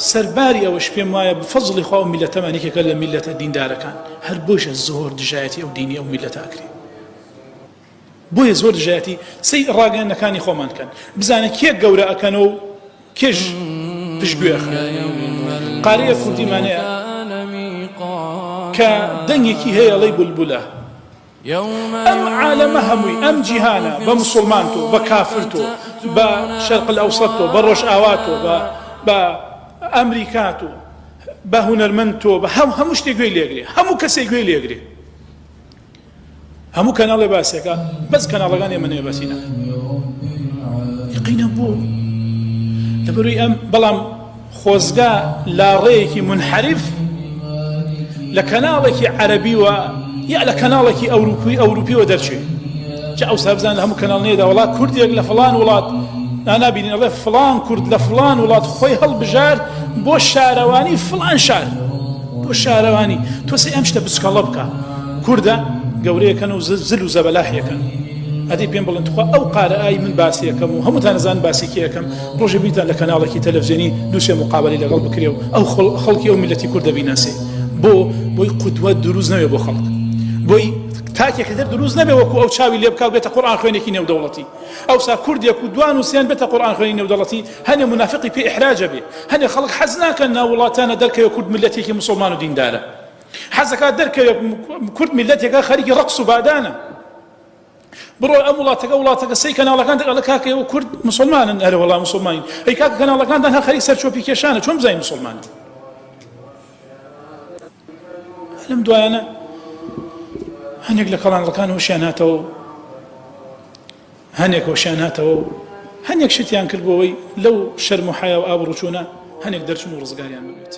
سەرباری ئەوەش پێم وایە بفەزڵی خوا ئەو میللەتەمان یەکێکە لە میللەتە دیندارەکان، هەر بۆیشە زۆر دژایەتی ئەو دینی ئەو میللەتە ئەکرێ. بۆیە زۆر دژایەتی سەی ڕاگەیاندنەکانی خۆمان کەن بزانە کێ گەورە ئەکەن و کێش پشتگوێ ئەخەن. قاریە کوردیمان هەیە کە دەنگێکی هەیە ئەڵێی بولبولە. ئەم عالەمە هەمووی، ئەم جیهانە بە موسوڵمان تۆ، بە کافر تۆ، بە شەرق الاوسط تۆ، بە ڕۆژئاوا تۆ، بە بە ئەمریکا تۆ، بە هونەرمەند تۆ، بە هەموو شتێک گوێی لێگرێ، هەموو کەسێک گوێی لێگرێ. هەموو کەناڵێ باسێکە بەس کەناڵەکان ئێمە نەیە باسی ناکەن. یقینە بۆ لەبەروی ئەم بەڵام خۆزگە لاڕێیەکی مونحەریف لە کەناڵێکی عەرەبیوە یا لە کەناڵێکی ئەوروپی ئەوروپیوە دەرچێ جا ئەوسا بزان لە هەموو کەناڵ نێدا وڵات کوردێک لە فڵان وڵات نابینین ئەڵێ فڵان کورد لە فڵان وڵات خۆی هەڵبژارد بۆ شارەوانی فڵان شار بۆ شارەوانی تۆ سێ ئەم شتە بچکەڵە بکە کوردە گەورەیەکەن و زل و زەبەلاحیەکەن ئەدی پێم بڵێن تخوا ئەو قارئای من باسی ئەکەم و هەمووتان ئەزانن باسی کێ ئەکەم ڕۆژێ بیتان لە کەناڵێکی تەلەفزیۆنی دووسێ مقابەلەی لەگەڵ بکرێ و ئەو خەڵکی ئەو میلەتی کوردە بیناسێ بۆ بۆی قودوە دروست نەوێ بۆ خەڵک بۆی تاکێکی تر دروست نەبێ وەکو ئەو چاوی لێ بکا و بێتە قورئان خوێنێکی نێودەوڵەتی ئەوسا کوردێک و دوان و سیان بێتە قورئان خوێنی نێودەوڵەتی هەنێ منافقی پێ ئیحراجە بێ هەنێ خەڵک حەز ناکەن ناو وڵاتانە دەرکەوێ کورد میلەتێکی موسڵمان و دیندارە حەزەکات دەرکەوێ کورد میلەتێکە خەریکی ڕەقس و بادانە بڕۆ ئەم وڵاتەکە وڵاتەکە سەی کەناڵەکان دەڵێ کاکە ئێوە کورد مسلمانن ئەرە وەڵا مسلمانین ئەی کاکە کەناڵەکانتان هەر خەریک سەرچۆپی کێشانە چۆن بزانین مسلمانن لەم دوایانە هەنێک لە کەڵانڵەکان هۆشیان هاتەوە هەنێک هۆشیان هاتەوە و هەنێک شتیان کرد بۆەوەی لەو شەرم و حیا و ئابڕوچوونە هەنێک دەرچون و ڕزگاریان ببێت.